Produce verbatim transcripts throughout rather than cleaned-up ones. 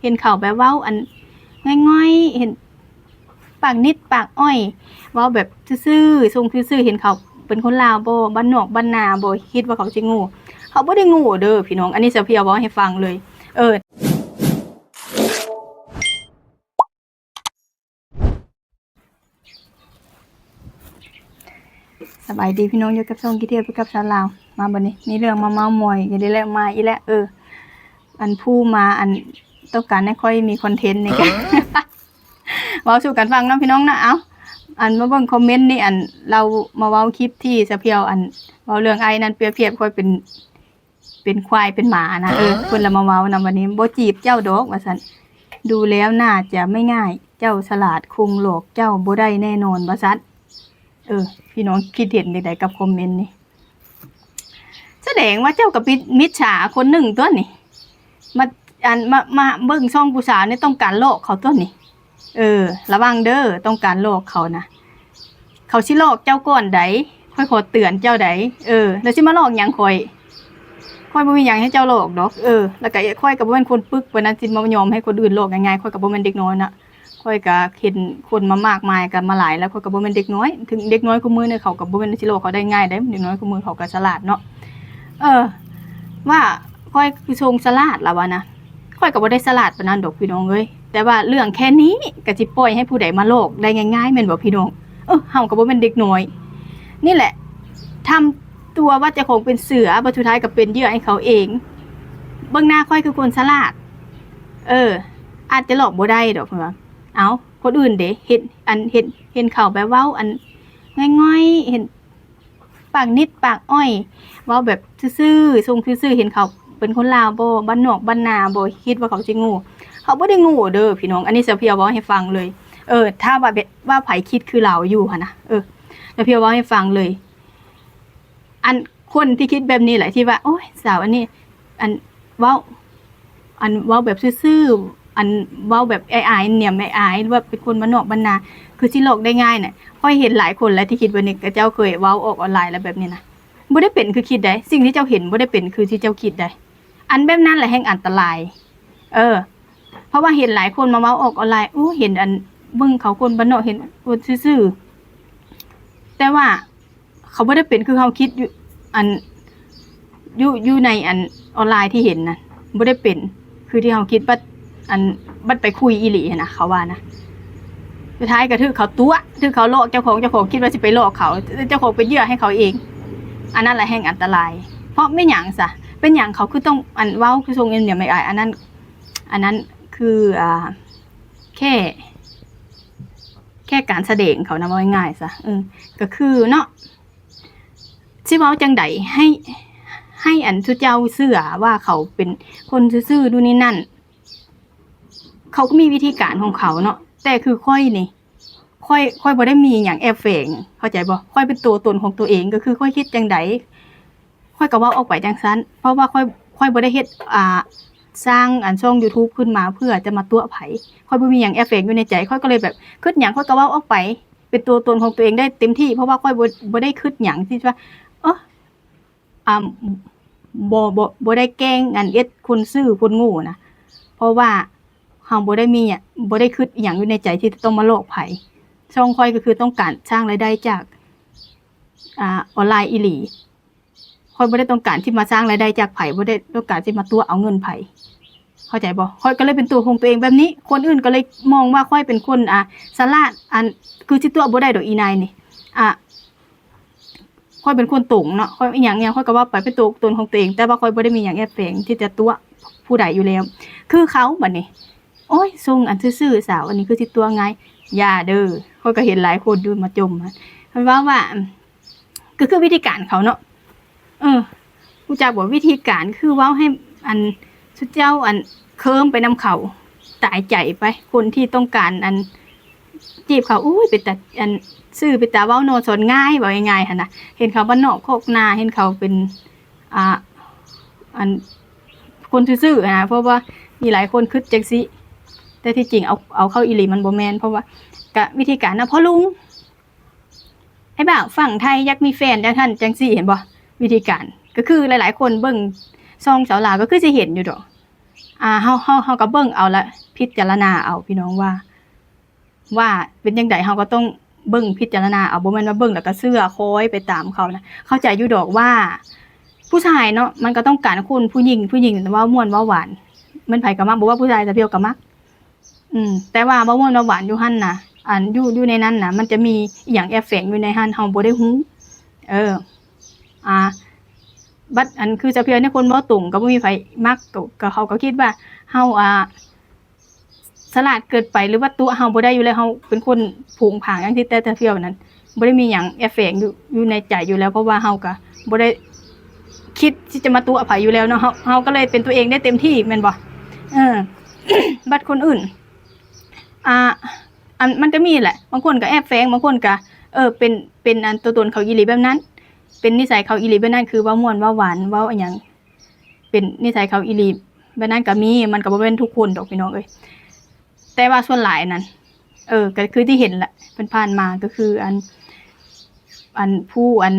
ห็นเขาแบบเว้าอันง่อยๆ เห็นปากนิดปากอ้อย เว้าแบบซื่อๆ ส่งซื่อๆ เห็นเขาเป็นคนลาวบ่ บ้านนอกบ้านนาบ่ คิดว่าเขาสิโง่ เขาบ่ได้โง่เด้อพี่น้อง อันนี้สาวเพียวเว้าให้ฟังเลย เออ สบายดีพี่น้อง อยู่กับช่องกิเทียไปกับสาวลาว มาบัดนี้ มีเรื่องมาเม้าท์มอยกันอีกแล้ว มาอีกแล้ว เออ อันผู้มา อันต้องการให้ข้อยมีคอนเทนต์นี่กัน เว้าสู่กันฟังเนาะพี่น้องนะ เอ้า อันมาเบิ่งคอมเมนต์นี่ อันลาวมาเว้าคลิปที่สาวเพียว อันเว้าเรื่องอ้ายนั่นเปรียบเทียบข้อยเป็น เป็นควายเป็นหมานะ เออ เพิ่นละมาเว้านำ บัดนี้ บ่จีบเจ้าดอก ว่าซั่น ดูแล้วน่าจะไม่ง่าย เจ้าฉลาด คงหลอกเจ้าบ่ได้แน่นอน ว่าซั่น เออ พี่น้องคิดเห็นจั่งใดกับคอมเมนต์นี่ แสดงว่าเจ้าก็เป็นมิจฉาคนหนึ่งตั๊วนี่ มา อัน มา มาเบิ่งช่องผู้สาวนี่ต้องการหลอกเขาตั๊วนี่ เออ ระวังเด้อ ต้องการหลอกเขานะ เขาสิหลอกเจ้าก่อนใด ข้อยขอเตือนเจ้าใด เออ แล้วสิมาหลอกหยังข้อย ข้อยบ่มีหยังให้เจ้าหลอกดอก เออ แล้วก็ข้อยก็บ่แม่นคนปึกปานนั้น สิมายอมให้คนอื่นหลอกง่ายๆ ข้อยก็บ่แม่นเด็กน้อยนะ ข้อยก็เห็นคนมามากมาย ก็มาหลายแล้ว ข้อยก็บ่แม่นเด็กน้อย ถึงเด็กน้อยคุมื้อนี่เขาก็บ่แม่นสิหลอกเขาได้ง่ายเด้ เด็กน้อยคุมื้อเขาก็ฉลาดเนาะ เออ ว่าข้อยคือทรงฉลาดล่ะวะนะ ข้อยก็บ่ได้ฉลาดปานนั้นดอกพี่น้องเอ้ย แต่ว่าเรื่องแค่นี้ก็สิปล่อยให้ผู้ใดมาหลอกได้ง่ายๆ แม่นบ่พี่น้อง เออ เฮาก็บ่แม่นเด็กน้อย นี่แหละ ทำตัวว่าเจ้าของเป็นเสือ บัดสุดท้ายก็เป็นเหยื่อให้เขาเอง เบิ่งหน้าข้อยคือคนฉลาด เออ อาจจะหลอกบ่ได้ดอกเพิ่นว่า เอ้า คนอื่นเด้ เห็น อัน เห็น เห็นเขาแบบเว้าอันง่อยๆ เห็นปากนิดปากอ้อย เว้าแบบซื่อๆ ส่งซื่อๆ เห็นเขาเป็นคนลาวบ่ บ้านนอกบ้านนาบ่ คิดว่าเขาสิโง่ เขาบ่ได้โง่เด้อพี่น้อง อันนี้สาวเพียวเว้าให้ฟังเลย เออ ถ้าว่าแบบ ว่าไผคิดคือลาวอยู่หั้นนะ เออ สาวเพียวเว้าให้ฟังเลย อันคนที่คิดแบบนี้แหละ ที่ว่า โอ๊ย สาวอันนี้ อันเว้า อันเว้าแบบซื่อๆ อันเว้าแบบอายๆ เหนี่ยมอายๆ หรือว่าเป็นคนบ้านนอกบ้านนา คือสิหลอกได้ง่ายน่ะ ข้อยเห็นหลายคนแล้วที่คิดแบบนี้ เขาเจ้าเคยเว้าออกออนไลน์แล้วแบบนี้นะ บ่ได้เป็นคือคิดใด สิ่งที่เจ้าเห็นบ่ได้เป็นคือที่เจ้าคิดใด อันแบบนั้นแหละแฮ่งอันตราย เออ เพราะว่าเห็นหลายคนมาเว้าออกออนไลน์ โอ้ เห็นอัน เบิ่งเขาคนบ้านนอก เห็นคนซื่อๆ แต่ว่าเขาบ่ได้เป็นคือเฮาคิดอยู่ อัน อยู่ อยู่ในอันออนไลน์ที่เห็นนะ บ่ได้เป็นคือที่เฮาคิด บัด อัน บัดไปคุยอีหลีหั้นนะ เขาว่านะ สุดท้ายก็ถืกเขาตั๋ว ถืกเขาหลอกเจ้าของ เจ้าของคิดว่าสิไปหลอกเขา เจ้าของเป็นเหยื่อให้เขาเอง อันนั้นแหละแฮ่งอันตราย เพราะแม่นหยังซะ เป็นหยังเขาคือต้อง อัน เว้าคือส่งเงินเนี่ยไม่อาย อันนั้น อันนั้นคือ อ่า แค่ แค่การแสดงเขานะ ว่าง่ายๆซะ เออ ก็คือเนาะ สิเว้าจั่งใด ให้ ให้อันซุเจ้าเชื่อว่าเขาเป็นคนซื่อๆ นู่นนี่นั่น เขาก็มีวิธีการของเขาเนาะ แต่คือข้อยนี่ ข้อย ข้อยบ่ได้มีหยังแอบแฝง เข้าใจบ่ ข้อยเป็นตัวตนของตัวเอง ก็คือข้อยคิดจั่งใด ข้อยก็เว้าออกไปจั่งซั้น เพราะว่าข้อย ข้อยบ่ได้เฮ็ด อ่า สร้างอันช่องยูทูบขึ้นมาเพื่อจะมาตั๋วไผ ข้อยบ่มีหยังแอบแฝงอยู่ในใจ ข้อยก็เลยแบบ คิดหยังข้อยก็เว้าออกไป เป็นตัวตนของตัวเองได้เต็มที่ เพราะว่าข้อยบ่ บ่ได้คิดหยังที่ว่า เออ อ่า บ่ บ่ บ่ได้แกล้งอันเฮ็ดคนซื่อคนโง่นะ เพราะว่าเฮาบ่ได้มีอะ บ่ได้คิดอิหยังอยู่ในใจที่จะต้องมาหลอกไผ ช่องข้อยก็คือต้องการสร้างรายได้จาก อ่า ออนไลน์อีหลี ข้อยบ่ได้ต้องการที่มาสร้างรายได้จากไผ บ่ได้ต้องการที่มาตั๋วเอาเงินไผ เข้าใจบ่ ข้อยก็เลยเป็นตัวของตัวเองแบบนี้ คนอื่นก็เลยมองว่าข้อยเป็นคน อ่า ฉลาด อัน คือสิตั๋วบ่ได้ดอกอีนายนี่ อ่า ข้อยเป็นคนตรงเนาะ ข้อยอิหยังเนี่ย ข้อยก็เว้าไปเป็นตัวตนของตัวเอง แต่ว่าข้อยบ่ได้มีหยังแอบแฝงที่จะตั๋วผู้ใดอยู่แล้ว คือเขาบัดนี้ โอ๊ย ส่งอันซื่อๆ สาวอันนี้คือสิตั๋วง่าย อย่าเด้อ ข้อยก็เห็นหลายคนอยู่มาจ่มหั้น มันเว้าว่า ก็คือวิธีการเขาเนาะ เออ รู้จักบ่ วิธีการคือเว้าให้อันซุเจ้าอันเคิมไปนำเขา ตายใจไป คนที่ต้องการอันจีบเขา อุ้ย เป็นตาอันซื่อ เป็นตาเว้าเนาะ สอนง่าย เว้าง่ายๆ หั้นนะ เห็นเขาบ้านนอกคอกนา เห็นเขาเป็น อ่า อัน คนซื่อๆ หั้นนะ เพราะว่ามีหลายคนคิดจั่งซี้ แต่ที่จริงเอา เอาเข้าอีหลีมันบ่แม่น เพราะว่า กะวิธีการนะ พ่อลุง ไอ้บ่าวฝั่งไทยอยากมีแฟนจั่งซั้นจั่งซี้ เห็นบ่ วิธีการ ก็คือหลายๆ คนเบิ่งช่องสาวลาวก็คือสิเห็นอยู่ดอก อ่า เฮา เฮา เฮาก็เบิ่งเอา และพิจารณาเอา พี่น้อง ว่า ว่าเป็นจั่งใด เฮาก็ต้องเบิ่งพิจารณาเอา บ่แม่นว่าเบิ่งแล้วก็เชื่อคอยไปตามเขานะ เข้าใจอยู่ดอกว่า ผู้ชายเนาะ มันก็ต้องการคนผู้หญิง ผู้หญิงเว้าม่วนเว้าหวาน แม่นไผก็มัก บ่ว่าผู้ชาย สาวเพียวก็มัก อืม แต่ว่าเว้าม่วนเว้าหวานอยู่หั่นน่ะ อัน อยู่ อยู่ในนั้นน่ะ มันจะมีอิหยังแอบแฝงอยู่ในหั่น เฮาบ่ได้ฮู้ เออ อ่า บัดอันคือสาวเพียวนี่คนเว้าตรง ก็บ่มีไผมัก ก็ ก็เขาก็คิดว่าเฮา อ่า ฉลาดเกินไป หรือว่าตั๋วเฮาบ่ได้อยู่แล้ว เฮาเป็นคนโผงผางจั่งซี้ แต่สาวเพียวนั้น บ่ได้มีหยังแอบแฝงอยู่ อยู่ในใจอยู่แล้ว เพราะว่าเฮาก็บ่ได้คิดที่จะมาตั๋วไผอยู่แล้วเนาะ เฮา เฮาก็เลยเป็นตัวเองได้เต็มที่ แม่นบ่ เออ บัดคนอื่น อ่า อัน มันก็มีแหละ บางคนก็แอบแฝง บางคนก็ เออ เป็น เป็นอันตัวตนเขาอีหลีแบบนั้น เป็นนิสัยเขาอีหลีแบบนั้น คือเว้าม่วนเว้าหวาน เว้าอะหยัง เป็นนิสัยเขาอีหลีแบบนั้นก็มี มันก็บ่แม่นทุกคนดอกพี่น้องเอ้ย แต่ว่าส่วนหลายนั้น เออ ก็คือที่เห็นแหละ ผ่านๆมา ก็คืออัน อันผู้ อัน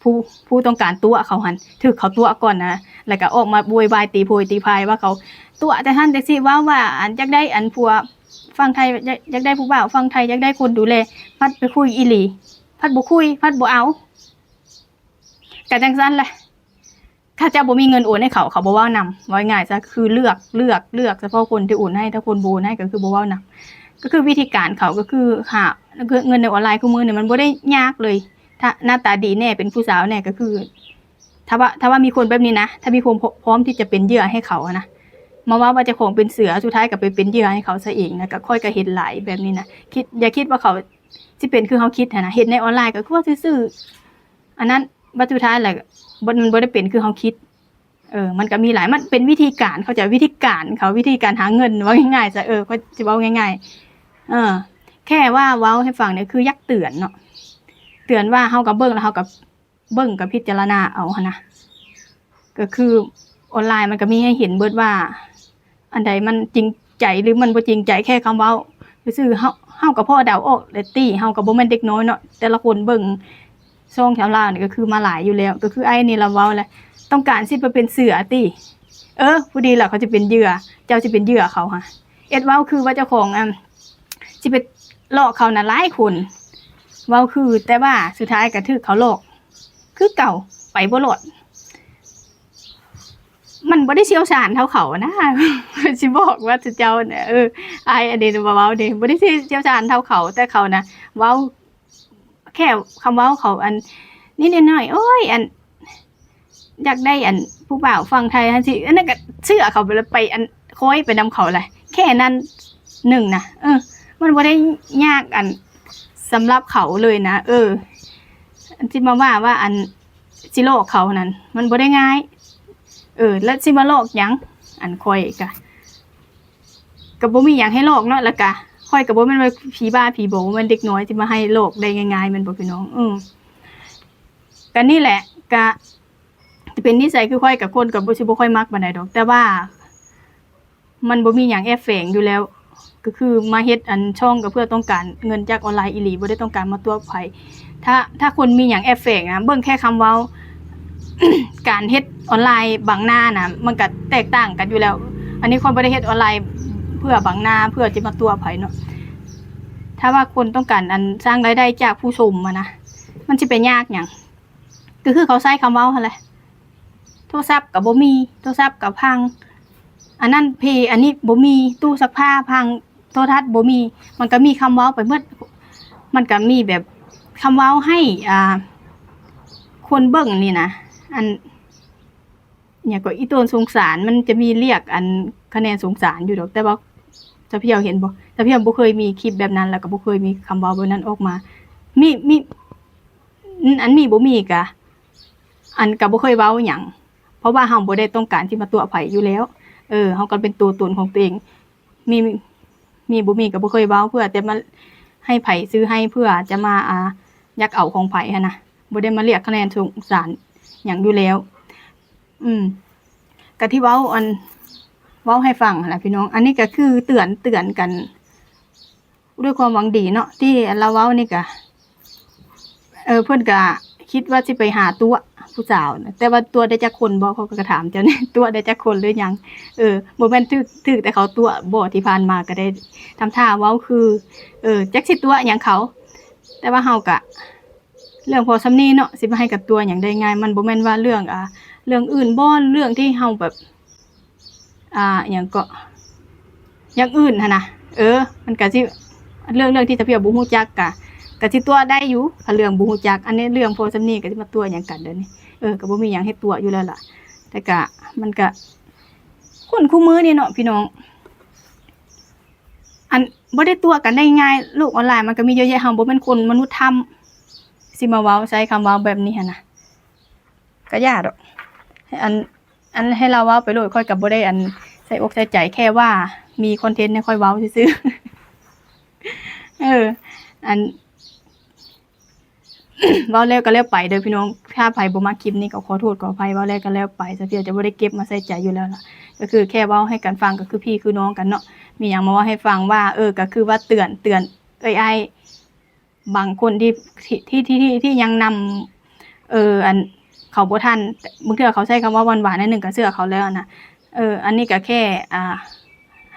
ผู้ ผู้ต้องการตั๋วเขาหั่น ถูกเขาตั๋วก่อนนะ แล้วก็ออกมาโวยวายตีโพยตีพายว่าเขาตั๋วจั่งซั้นจั่งซี้ เว้าว่าอันอยากได้อันผัวฝั่งไทย อยาก อยากได้ผู้บ่าวฝั่งไทย อยากได้คนดูแล พัดไปคุยอีหลี พัดบ่คุย พัดบ่เอา ก็จั่งซั้นแหละ ถ้าเจ้าบ่มีเงินโอนให้เขา เขาบ่เว้านำ เว้าง่ายๆซะ คือเลือก เลือก เลือกเฉพาะคนที่โอนให้ ถ้าคนบ่โอนให้ก็คือบ่เว้านำ ก็คือวิธีการเขาก็คือหา เงินในออนไลน์คุมื้อนี่มันบ่ได้ยากเลย ถ้าหน้าตาดีแน่ เป็นผู้สาวแน่ ก็คือ ถ้าว่า ถ้าว่ามีคนแบบนี้นะ ถ้ามีคนพร้อมที่จะเป็นเหยื่อให้เขาอะนะ มาว่าว่าเจ้าของเป็นเสือ สุดท้ายก็ไปเป็นเหยื่อให้เขาซะเองนะ ก็ข้อยก็เห็นหลายแบบนี้นะ คิด อย่าคิดว่าเขาสิเป็นคือเฮาคิดหั้นนะ เห็นในออนไลน์ก็คือว่าซื่อๆ อันนั้น บัดสุดท้ายแหละ บ่ มันบ่ได้เป็นคือเฮาคิด เออ มันก็มีหลาย มันเป็นวิธีการ เข้าใจวิธีการเขา วิธีการหาเงิน เว้าง่ายๆซะ เออ ข้อยสิเว้าง่ายๆ เออ แค่ว่าเว้าให้ฟังเนี่ย คืออยากเตือนเนาะ เตือนว่าเฮาก็เบิ่งแล้วเฮาก็เบิ่งก็พิจารณาเอาหั้นนะ ก็คือออนไลน์มันก็มีให้เห็นเบิดว่า อันใดมันจริงใจหรือมันบ่จริงใจ แค่คำเว้าซื่อๆ เฮา เฮาก็พอเดาออกแหละติ เฮาก็บ่แม่นเด็กน้อยเนาะ แต่ละคนเบิ่งช่องชาวลาวนี่ก็คือมาหลายอยู่แล้ว ก็คืออ้ายนี่ละเว้าแหละ ต้องการสิไปเป็นเสือติ เออ ผู้ดีล่ะเขาจะเป็นเหยื่อ เจ้าสิเป็นเหยื่อเขาหะ เอ็ดเว้าคือว่าเจ้าของ อัน สิไปหลอกเขานะหลายคน เว้าคือ แต่ว่าสุดท้ายก็ถูกเขาหลอก คือเก่า ไปบ่รอด มันบ่ได้เชี่ยวชาญเท่าเขานะ สิบอกว่าเจ้าเนี่ย เออ อ้ายอันนี้บ่เว้าเด้ บ่ได้เชี่ยวชาญเท่าเขา แต่เขานะ เว้า แค่คำเว้าเขาอันนิดๆหน่อยๆ โอ้ย อัน อยากได้อันผู้บ่าวฝั่งไทยจั่งซี้ อันนั้นก็เชื่อเขาไปแล้ว ไปอันคอยไปนำเขาแหละ แค่นั้นหนึ่งนะ เออ มันบ่ได้ยากอันสำหรับเขาเลยนะ เออ อันสิมาว่าว่าอันสิหลอกเขานั้น มันบ่ได้ง่าย เออ แล้วสิมาหลอกหยัง อันข้อยก็ ก็บ่มีหยังให้หลอกเนาะ แล้วก็ข้อยก็บ่แม่นว่าผีบ้าผีบอ บ่แม่นเด็กน้อยสิมาให้หลอกได้ง่ายๆ แม่นบ่พี่น้อง เออ ก็นี่แหละ ก็จะเป็นนิสัยคือข้อยกับคนก็บ่ สิบ่ค่อยมักปานใดดอก แต่ว่ามันบ่มีหยังแอบแฝงอยู่แล้ว ก็คือมาเฮ็ดอันช่องก็เพื่อต้องการเงินจากออนไลน์อีหลี บ่ได้ต้องการมาตั๋วไผ ถ้า ถ้าคนมีหยังแอบแฝงนะ เบิ่งแค่คำเว้า การเฮ็ดออนไลน์บังหน้านะ มันก็แตกต่างกันอยู่แล้ว อันนี้ข้อยบ่ได้เฮ็ดออนไลน์เพื่อบังหน้า เพื่อจะมาตั๋วไผเนาะ ถ้าว่าคนต้องการอันสร้างรายได้จากผู้ชมอะนะ มันสิไปยากหยัง ก็คือเขาใช้คำเว้าหั้นแหละ โทรศัพท์ก็บ่มี โทรศัพท์ก็พัง อันนั้นเพ อันนี้บ่มี ตู้ซักผ้าพัง โทรทัศน์บ่มี มันก็มีคำเว้าไปหมด มันก็มีแบบคำเว้าให้ อ่า คนเบิ่งนี่นะ อัน เนี่ยก็อีโตนสงสาร มันจะมีเรียกอันคะแนนสงสารอยู่ดอก แต่ว่าสาวเพียวเห็นบ่ สาวเพียวบ่เคยมีคลิปแบบนั้น แล้วก็บ่เคยมีคำเว้าแบบนั้นออกมา มี มี อันมีบ่มีกะ อันก็บ่เคยเว้าหยัง เพราะว่าเฮาบ่ได้ต้องการสิมาตั๋วไผอยู่แล้ว เออ เฮาก็เป็นตัวตนของตัวเอง มี มีบ่มีก็บ่เคยเว้า เพื่อแต่มาให้ไผซื้อให้ เพื่อจะมา อ่า อยากเอาของไผหั้นนะ บ่ได้มาเรียกคะแนนสงสารหยังอยู่แล้ว อืม ก็ที่เว้าอัน เว้าให้ฟังหั้นล่ะพี่น้อง อันนี้ก็คือเตือน เตือนกัน ด้วยความหวังดีเนาะ ที่ลาวเว้านี่กะ เออ เพิ่นกะคิดว่าสิไปหาตั๋ว ผู้สาวนะ แต่ว่าตั๋วได้จักคนบ่ เขาก็ถามเจ้านี่ ตั๋วได้จักคนหรือหยัง เออ บ่แม่นถืก ถืกแต่เขาตั๋วบ่ ที่ผ่านมาก็ได้ ทำท่าเว้าคือ เออ จักสิตั๋วหยังเขา แต่ว่าเฮากะ เรื่องพอส่ำนี้เนาะ สิมาให้กับตั๋วหยังได้ง่าย มันบ่แม่นว่าเรื่อง อ่า เรื่องอื่นบ่ เรื่องที่เฮาแบบ อ่า หยังเกาะ อย่างอื่นหั้นนะ เออ มันก็สิ เรื่อง เรื่องที่สะเพียวบ่ฮู้จักกะ กะสิตั๋วได้อยู่ ถ้าเรื่องบ่ฮู้จัก อันนี้เรื่องพอส่ำนี้ก็สิมาตั๋วหยังกันเดี๋ยวนี้ เออ ก็บ่มีหยังให้ตั๋วอยู่แล้วล่ะ แต่กะ มันกะ คนคู่มื้อนี่เนาะพี่น้อง อัน บ่ได้ตั๋วกันได้ง่าย โลกออนไลน์มันก็มีเยอะแยะ เฮาบ่แม่นคนมนุษย์ถ้ำ สิมาเว้า ใช้คำเว้าแบบนี้หั้นนะ ก็อย่าดอก อัน อันให้ลาวเว้าไปโลด ข้อยก็บ่ได้อันใส่อกใส่ใจ แค่ว่ามีคอนเทนต์ให้ข้อยเว้าซื่อๆ เออ อัน เว้าแล้วก็แล้วไปเด้อพี่น้อง ถ้าไผบ่มักคลิปนี้ก็ขอโทษขออภัย เว้าแล้วก็แล้วไป สะเพียวจะบ่ได้เก็บมาใส่ใจอยู่แล้วล่ะ ก็คือแค่เว้าให้กันฟัง ก็คือพี่คือน้องกันเนาะ มีหยังมาเว้าให้ฟังว่า เออ ก็คือว่าเตือน เตือนเอ้ยอ้าย บางคนที่ ที่ ที่ ที่ ที่ ที่ยังนำ เออ อัน เขาบ่ทัน บางเทื่อเขาใช้คำว่าหวานๆ หน่อยหนึ่งก็เชื่อเขาแล้วนะ เออ อันนี้ก็แค่ อ่า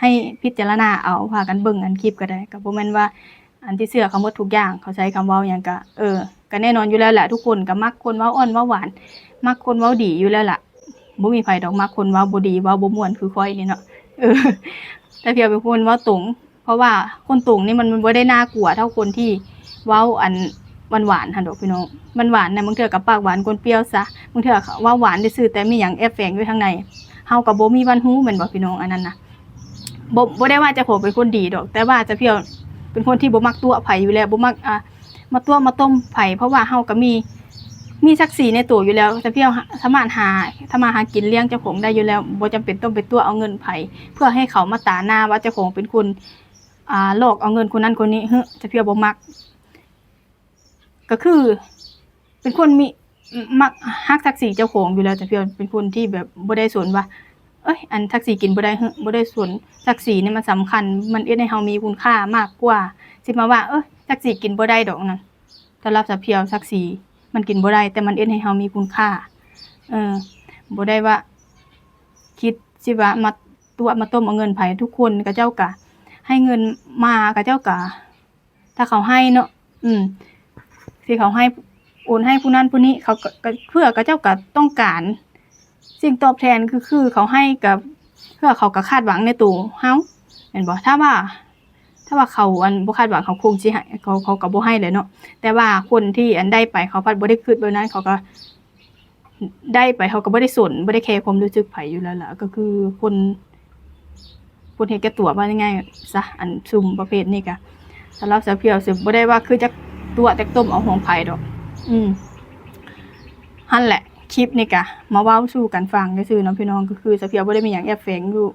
ให้พิจารณาเอา พากันเบิ่งอันคลิปก็ได้ ก็บ่แม่นว่า อันที่เชื่อเขาหมดทุกอย่าง เขาใช้คำเว้าหยังก็ เออ ก็แน่นอนอยู่แล้วแหละ ทุกคนก็มักคนเว้าอ่อนเว้าหวาน มักคนเว้าดีอยู่แล้วล่ะ บ่มีไผดอกมักคนเว้าบ่ดี เว้าบ่ม่วนคือข้อยนี่เนาะ เออ แต่เพียงเป็นคนเว้าตรง เพราะว่าคนตรงนี่มัน มันบ่ได้น่ากลัวเท่าคนที่เว้าอันหวานๆ หั่นดอกพี่น้อง หวานๆ น่ะ บางเทื่อก็ปากหวานกวนเปรี้ยวซะ บางเทื่อเว้าหวานซื่อๆ แต่มีหยังแอบแฝงอยู่ข้างใน เฮาก็บ่มีวันรู้แม่นบ่พี่น้อง อันนั้นน่ะ บ่ บ่ได้ว่าเจ้าของเป็นคนดีดอก แต่ว่าสะเพียวเป็นคนที่บ่มักตั๋วไผอยู่แล้ว บ่มัก อ่า มาตั๋วมาต้มไผ เพราะว่าเฮาก็มี มีศักดิ์ศรีในตัวอยู่แล้ว สะเพียวสามารถหา ทำมาหากินเลี้ยงเจ้าของได้อยู่แล้ว บ่จำเป็นต้องไปตั๋วเอาเงินไผ เพื่อให้เขามาตราหน้าว่าเจ้าของเป็นคน อ่า หลอกเอาเงินคนนั้นคนนี้ เฮ้อ สะเพียวบ่มัก ก็คือ เป็นคนมี มักฮักศักดิ์ศรีเจ้าของอยู่แล้ว สะเพียวเป็นคนที่แบบบ่ได้สนว่า เอ้ย อันศักดิ์ศรีกินบ่ได้ เฮ้อ บ่ได้สน ศักดิ์ศรีนี่มันสำคัญ มันเฮ็ดให้เฮามีคุณค่ามากกว่า สิมาว่า เอ้ย ศักดิ์ศรีกินบ่ได้ดอกนั่น สำหรับสะเพียวศักดิ์ศรีมันกินบ่ได้ แต่มันเฮ็ดให้เฮามีคุณค่า เออ บ่ได้ว่า คิดสิว่ามาตั๋วมาต้มเอาเงินไผ ทุกคนเขาเจ้าก็ให้เงินมา เขาเจ้าก็ ถ้าเขาให้เนาะ อืม ที่เขาให้ โอนให้ผู้นั้นผู้นี้ เขาก็ ก็ เพื่อเขาเจ้าก็ต้องการ สิ่งตอบแทน คือ คือเขาให้กับ เพื่อเขาก็คาดหวังในตัวเฮา แม่นบ่ ถ้าว่า ถ้าว่าเขาอันบ่คาดหวัง เขาคงสิให้ เขา เขาก็บ่ให้แหละเนาะ แต่ว่าคนที่อันได้ไป เขาพัดบ่ได้คิดแบบนั้น เขาก็ ได้ไป เขาก็บ่ได้สน บ่ได้แคร์ความรู้สึกไผอยู่แล้วล่ะ ก็คือคน คนเห็นแก่ตั๋ว ว่าง่ายๆ ซะ อันซุมประเภทนี้ก็ สำหรับสะเพียวสิบ่ได้ว่าคือจักตั๋วจักต้มเอาของไผดอก อืม หั่นแหละ คลิปนี้ก็มาเว้าสู่กันฟังซื่อๆ เนาะพี่น้อง ก็คือสะเพียวบ่ได้มีหยังแอบแฝงอยู่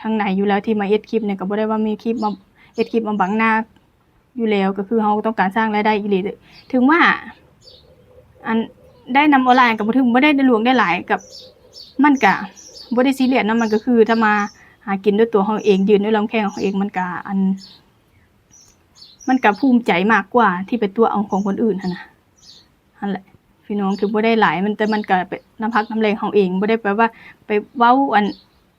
ข้างในอยู่แล้ว ที่มาเฮ็ดคลิปเนี่ยก็บ่ได้ว่ามีคลิปมา เฮ็ดคลิปมาบังหน้าอยู่แล้ว ก็คือเฮาต้องการสร้างรายได้อีหลี ถึงว่า อันได้นำออนไลน์ก็บ่ถึง บ่ได้หลวงได้หลาย กับ มันก็บ่ได้ซีเรียสเนาะ มันก็คือทำมาหากินด้วยตัวเฮาเอง ยืนด้วยลำแข้งของเฮาเอง มันก็ อัน มันก็ภูมิใจมากกว่าที่ไปตั๋วเอาของคนอื่นหั้นนะ หั่นแหละ พี่น้อง ถึงบ่ได้หลาย มัน แต่มันก็เป็นน้ำพักน้ำแรงเฮาเอง บ่ได้แปลว่าไปเว้าอัน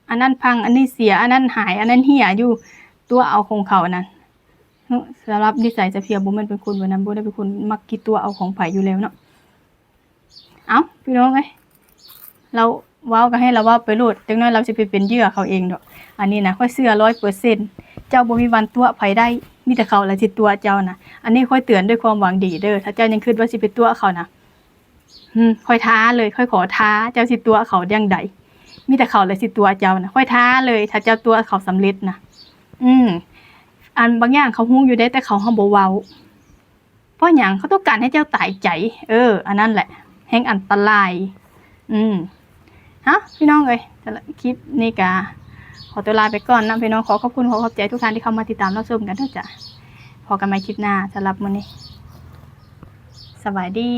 อันนั้นพัง อันนี้เสีย อันนั้นหาย อันนั้นเหี่ยอยู่ ตั๋วเอาของเขานั่น เนาะ สำหรับนิสัยสะเพียวบ่แม่นเป็นคนแบบนั้น บ่ได้เป็นคนมักขี้ตั๋วเอาของไผอยู่แล้วเนาะ เอ้า พี่น้องเอ้ย ลาวเว้าก็ให้ลาวเว้าไปโลด จักหน่อยลาวสิไปเป็นเหยื่อเขาเองดอก อันนี้นะ ข้อยเชื่อร้อยเปอร์เซ็นต์ เจ้าบ่มีวันตั๋วไผได้ มีแต่เขาแหละสิตั๋วเจ้านะ อันนี้ข้อยเตือนด้วยความหวังดีเด้อ ถ้าเจ้ายังคิดว่าสิไปตั๋วเขานะ อืม ข้อยท้าเลย ข้อยขอท้า เจ้าสิตั๋วเขาอย่างใด มีแต่เขาแหละสิตั๋วเจ้านะ ข้อยท้าเลย ถ้าเจ้าตั๋วเขาสำเร็จนะ อืม อันบางอย่างเขาฮู้อยู่เด้ แต่เขาหั้นบ่เว้า เพราะหยัง เขาต้องการให้เจ้าตายใจ เออ อันนั้นแหละ แฮงอันตราย อืม เอ้า พี่น้องเอ้ย สำหรับคลิปนี้ก็ขอตัวลาไปก่อนเนาะพี่น้อง ขอขอบคุณ ขอขอบใจทุกท่านที่เข้ามาติดตามรับชมกันเด้อจ้ะ พบกันใหม่คลิปหน้า สำหรับมื้อนี้ สบายดี